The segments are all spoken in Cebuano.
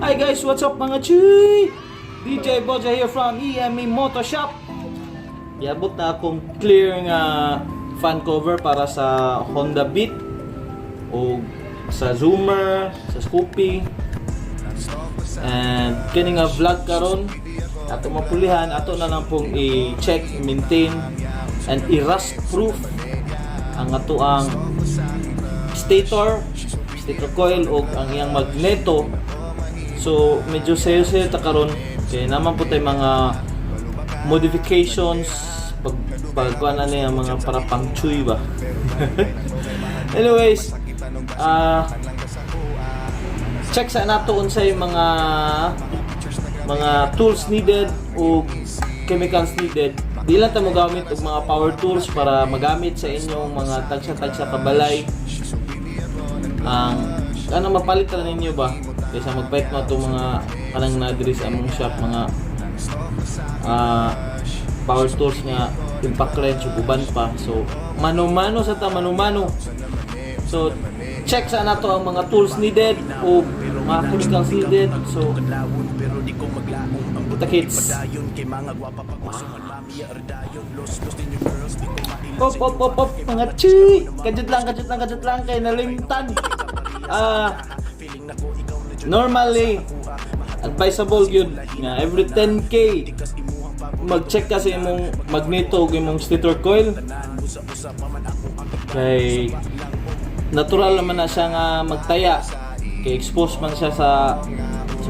Hi guys, what's up, mga chuy? DJ Boja here from EME Moto Shop. Iabot na akong clear nga fan cover para sa Honda Beat o sa Zoomer, sa Scoopy. And kini nga vlog karon ato mapulihan, ato na lang pong i-check, i-maintain and i-rust proof ang ato ang stator coil o ang iyang magneto. So medyo sayo-sayo ta karon kay naman po tay mga modifications pag pag na niya, mga para pang chuy ba. Anyways, check sa nato unsay mga tools needed o chemicals needed. Di lang ta mo gamit og mga power tools para magamit sa inyong mga tagsa-tagsa kabalay. Ang ano, mapalit ra ninyo ba kaysa magpalit mo itong mga kanang na diri sa among shop, mga power tools nga impact wrench ug uban pa. So mano-mano sa ta, mano-mano. So check sa nato ang mga tools needed o mga chemicals needed. So kita kits. Pop pop pop pop, mga chuy. Kajut lang, kajut lang, kajut lang kay nalimtan. Normally advisable yun nga every 10K mag-check ka sa imong magneto ug imong stator coil kay natural naman na siya nga magtaya kay expose man siya sa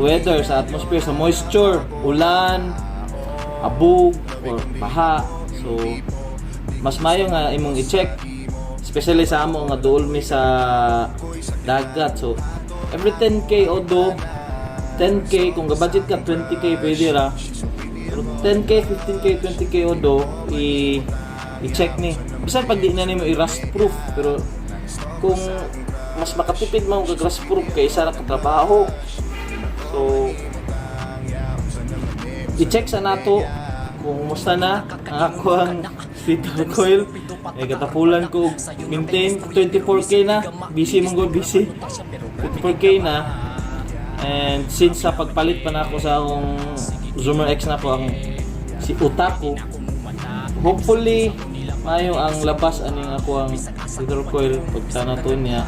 weather, sa atmosphere, sa moisture, ulan, abog or baha. So mas mayo nga imong i-check, especially sa amo nga duol mi sa dagat. So every 10K odo, 10K, kung ga-budget ka 20K pwede ra. Pero 10K, 15K, 20K odo i i-check ni. Bisan pag di na nimo i-rust proof, pero kung mas makatipid mo kag rust proof kaysa ra ka trabaho. So i-check sa nato kung musta na ang ako ang stator coil. Eh, katapulan ko og maintain, 24K na, busy mong go busy, 24K na. And since sa pagpalit pa na ako sa akong Zoomer X na ako ang si Otaku, hopefully mayo ang labas aning ako ang stator coil pag sana to niya.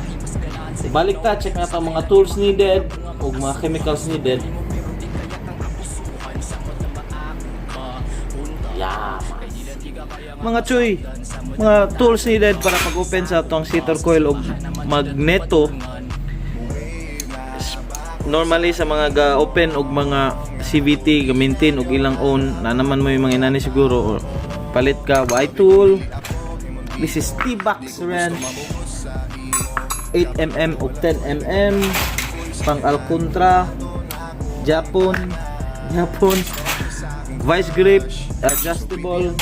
So, balik ta, check na ta ang mga tools needed ug mga chemicals needed. Yeah. Mga chuy, mga tools needed para pag-open sa atong stator coil og magneto. Normally sa mga ga-open og mga CVT, ga-maintain og ilang own, na naman mo yung mga inani siguro or palit ka Y tool. This is T-box wrench, 8 mm og 10 mm, pang Alcantara, Japon, Japon, vice grip, adjustable,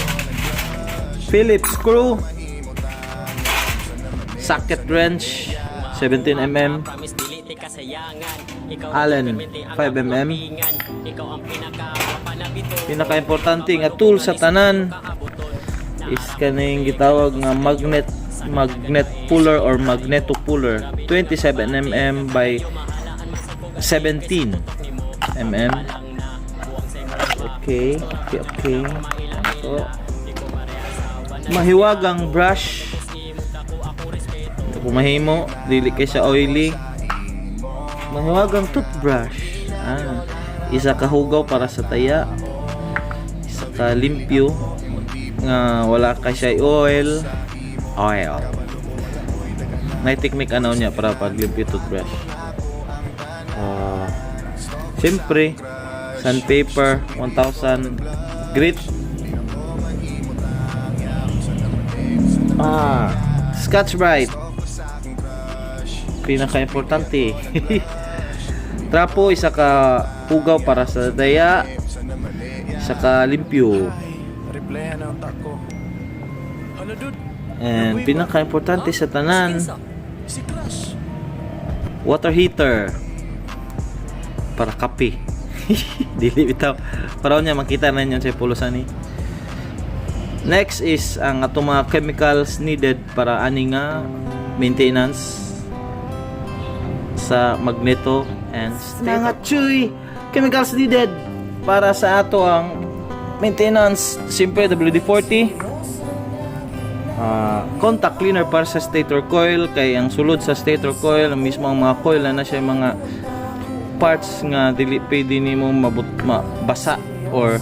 Phillips screw, socket wrench, 17 mm, Allen 5 mm. Pinaka-importante nga tool sa tanan is kaning gitawag nga magnet puller or magneto puller, 27 mm by 17 mm. Okay. So mahiwagang brush. Kung mahimo, dili kay siya oily. Mahiwagang toothbrush. Isa ka hugaw para sa taya. Isa ka limpyo nga wala ka siya oil. Oil. May technique ano niya para paglimpyo toothbrush. Siyempre, sandpaper, 1000 grit. Scotch Brite. Pinaka-importante. Trapo, isa ka hugaw para sa daya, isa ka limpyo. Replyan ang tako. Hala, dude, And pinaka-importante sa tanan, si Crush. Water heater para kape. Dili bitaw. Para niya makita na ninyo sa pulusan ni. Next is ang atong mga chemicals needed para ani nga maintenance. Sa magneto and stator. Mga chuy, chemicals needed para sa ato ang maintenance, siyempre WD-40, contact cleaner para sa stator coil, kay ang sulod sa stator coil, ang mismo ang mga coil na siya mga parts nga dili pwede nimo mabut mabasa or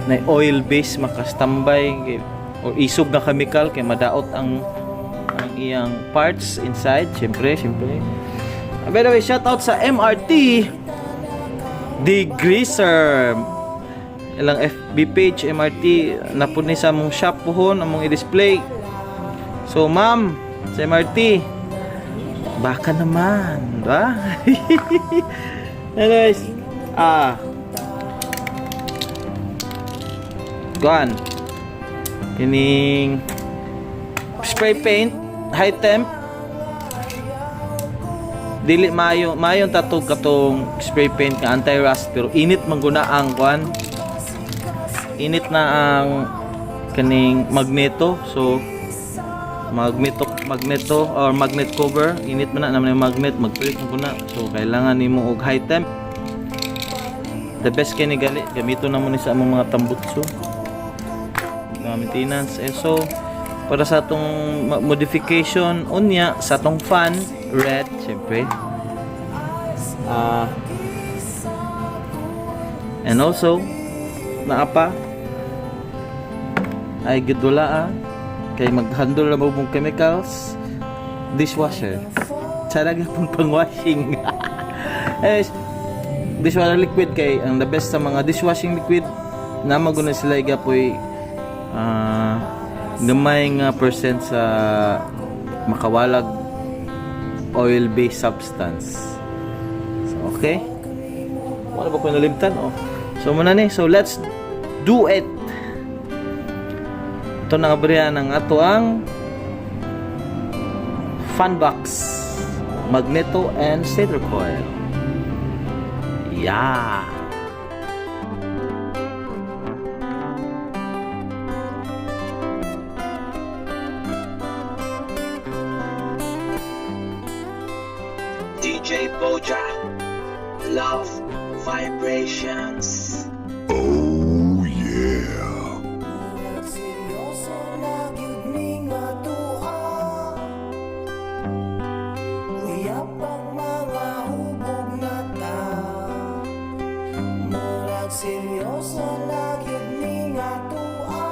na oil base makastambay or isog nga chemical kay madaot ang iyang parts inside, syempre, syempre. By the way, shout out sa MRT Degreaser, ilang FB page MRT napud ni sa among shop puhon among i-display. So ma'am sa MRT, baka naman ba. Anyways, kuan kining spray paint, high temp, dili maayo, maayo tatog katong spray paint nga anti-rust, pero init man guna ang kuan, init na ang kaning magneto. So magneto, magneto or magnet cover, init man na naman yung magnet, magtulik man guna. So kailangan nimo og high temp. The best kay ni gali gamito na mo ni sa among mga tambutso, mga maintenance eh. So para sa atong modification unya sa atong fan, red syempre. And also naa pa ay gud wala kay mag-handle na mo mong chemicals, dishwasher. Sana gyapon pang washing. Eh, dishwasher liquid, kay ang the best sa mga dishwashing liquid na maguna sila igapoy gamay nga percent sa makawalag oil based substance. So okay, wala ba ko nalimtan? Oh, so muna ni. So let's do it. Ito na nga bariya ng ato ang fan box, magneto and stator coil. Yeah. DJ Boja. Love Vibrations. Oh yeah. Seryoso na gyud ning atua. Uyab ang mga hubog na ta. Murag seryoso na gyud ning atua.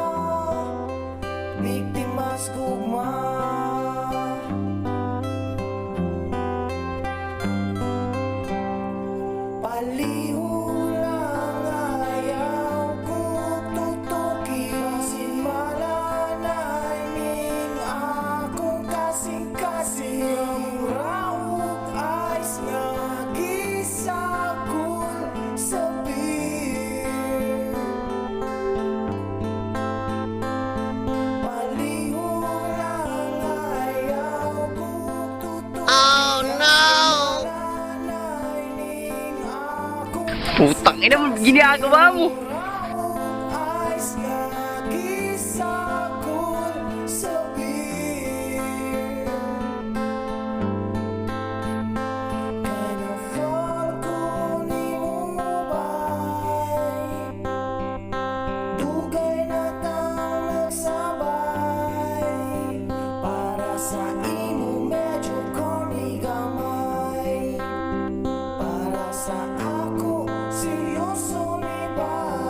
Biktimas gugma. Palihog lang, ayaw ko tutuki. Basin malanay ning akong kasing-kasing. Raog ice nga gisakol sa beer. Palihog lang, ayaw ko tutuki. Oh no! Putang ina mo, ginagawa mo. Ice nga gisakol sa beer. Kay na-fall ko nimo bay. Dugay na tang nagsabay. Para sa imo medyo corny gamay. Para sa ako, seryoso ni bay.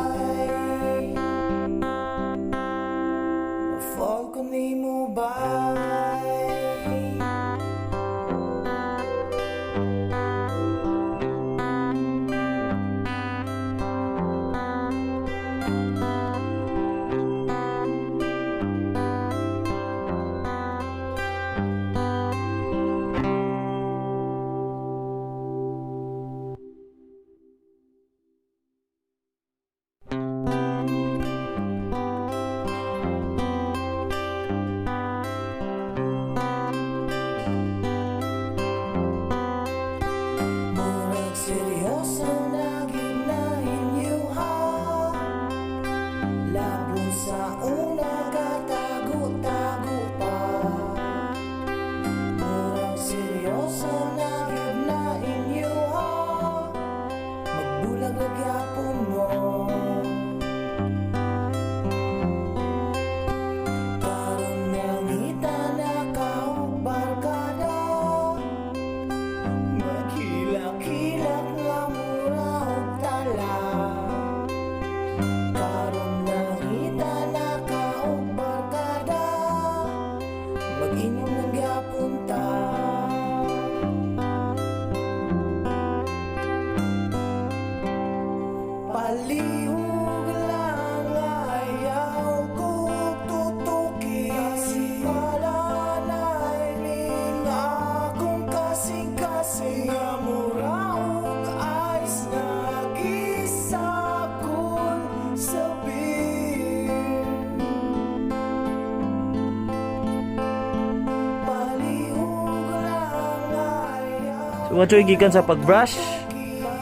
So mga choy, gikan sa pag-brush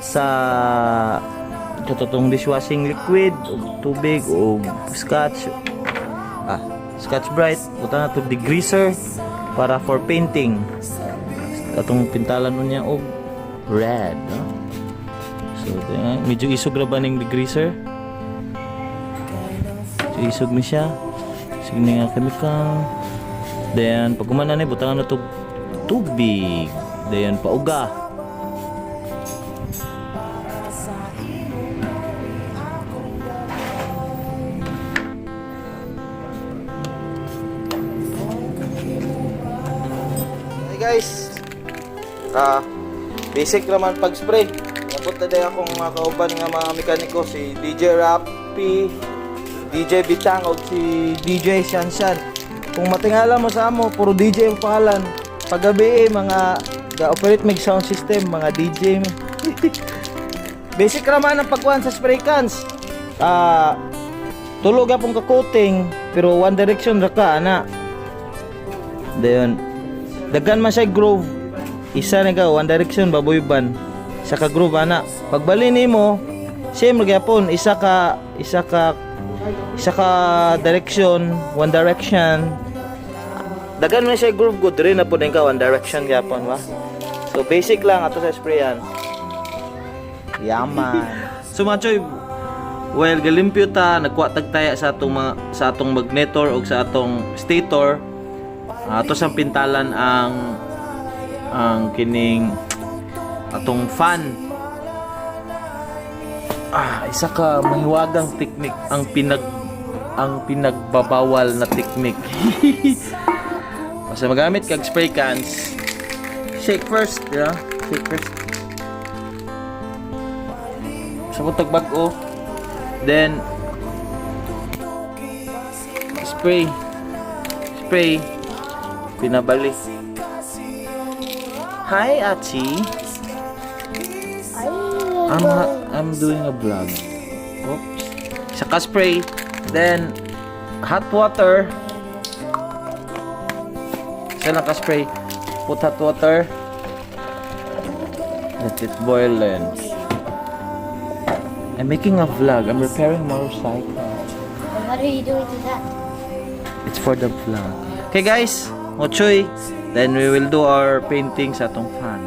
sa katong dishwashing liquid ug tubig ug Scotch, Scotch Brite, butang na to degreaser para for painting. Atong pintalan niya og red, no? So medyo isog ra ba ning degreaser? So isog ni siya. Isog ni nga chemical. Then pag humana ni, butangan na to tubig. Then pauga. Hey guys. Ah, basic raman pag-spray. Nabot na day akong mga kauban nga mga mekaniko, si DJ Rappy, DJ Bitang o si DJ Shanshan. Kung matingala mo sa amo, puro DJ ang pangalan. Paggabi eh, mga ga-operate mig sound system, mga DJ mi. Basic raman ang pagkuhan sa spray cans. Ah, tulo pong ka-coating, pero one direction ra ka ana. Dayon. Daghan man siya groove. Isa na ka one direction baboy ban. Isa ka groove ana. Pagbali nimo, same ra gyapon, isa ka direction, one direction. Daghan man siya groove, good rin na pud ka one direction gyapon ba. So basic lang ato sa sprayan. Yaman. So mga choy, well, galimpyo ta, nagkuha tagtaya sa atong magnetor o sa atong stator. Ato sang pintalan ang kining atong fan. Ah, isa ka mahiwagang teknik ang pinagbabawal na teknik. Basta magamit kag spray cans, shake first, yeah? Shake first. Sa tag bag-o. Then spray. Spray. Pinabali. Hi, Achi. I'm doing a vlog. Oops. Saka spray. Then hot water. Isa lang ka spray. Put hot water. Let it boil then. I'm making a vlog. I'm repairing motorcycle. What are you doing to that? It's for the vlog. Okay guys, mochoy. Then we will do our painting sa atong fan.